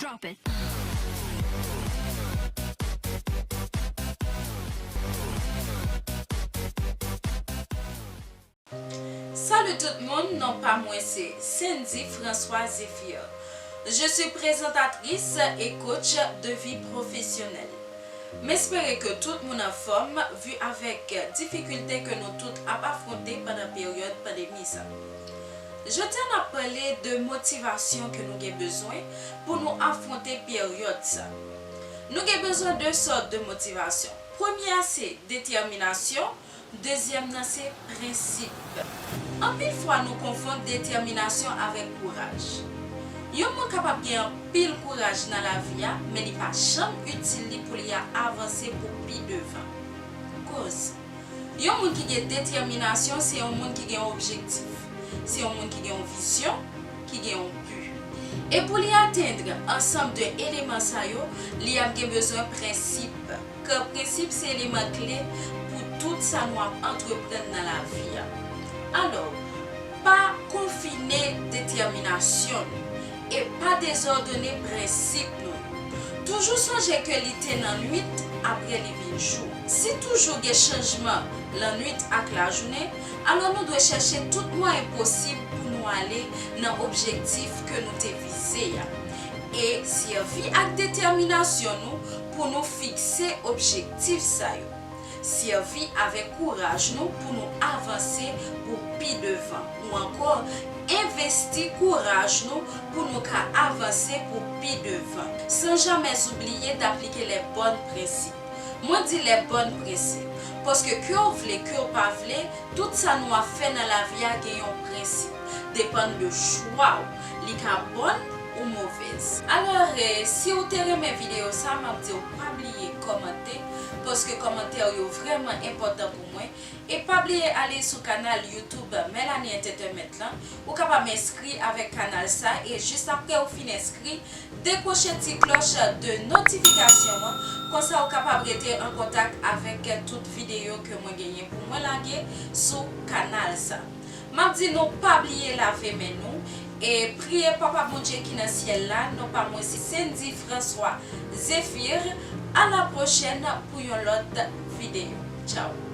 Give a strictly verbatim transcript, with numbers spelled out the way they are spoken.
Drop it. Salut tout moun, non pa mwen se Sandy François Zéphir. Je suis présentatrice et coach de vie professionnelle. M espere ke tout moun anfòm, vi avèk difikilte ke nou tout ap afwonte pandan peryòd pandemi sa. Jodi a n ap pale de motivasyon ke nou gen bezwen pou nou afwonte peryòd sa. Nou gen bezwen de sòt de motivasyon. Premye a se detèminasyon, dezyèm nan se prensip. Anpil fwa nou konfonn detèminasyon avèk kouraj. Yon moun kapab gen anpil kouraj nan lavi a, men li pa janm itil li pou li a avanse pou pi devan. Koz, yon moun ki gen detèminasyon se yon moun ki gen yon objektif, se yon moun ki gen yon vizyon, ki gen yon bi. E pou li atenn ansanm de eleman sa yo, li ap gen bezwen prensip. Ke prensip se eleman kle pou tout sa nou ap antreprann nan lavi a. Alò, pa konfine detèminasyon nou e pa dezòdone prensip nou. Toujou sonje ke li te nan nwit, apre li vin jou. Si toujou gen chanjman lannwit ak lajounen, alò nou dwe chèche tout mwayen posib pou nou ale nan objektif ke nou te vize a. E sèvi ak detèminasyon nou pou nou fikse objektif sa yo. Sèvi avèk kouraj nou pou nou avanse pou pi devan, ou ankò envesti kouraj nou pou nou ka avanse pou pi devan, san jamè oubliye d'aplike les bons principes. Mwen di les bons principes, paske ke w vle, ke w pa vle, tout sa nou ap fè nan lavi a gen yon prensip, depann de chwa w, li ka bòn ou movèz. Alò, e, si w te renmen videyo sa, m ap di w pa bliye kòmante, paske kòmantè w yo vrèman enpòtan pou mwen. E pa bliye ale sou kanal YouTube Melanie Entertainment lan. Ou kapab enskri avèk kanal sa e jis apre ou fin enskri, dekwoche ti klòch de notifikasyon an, konsa ou kapab rete an kontak avèk tout videyo ke mwen genyen pou mwen lage sou kanal sa. M ap di nou pa bliye lave men nou e priye Papa Bondye ki nan syèl la, non pa mwen se Sandy François Zéphir. A la pwochèn pou yon lòt videyo. Tchao.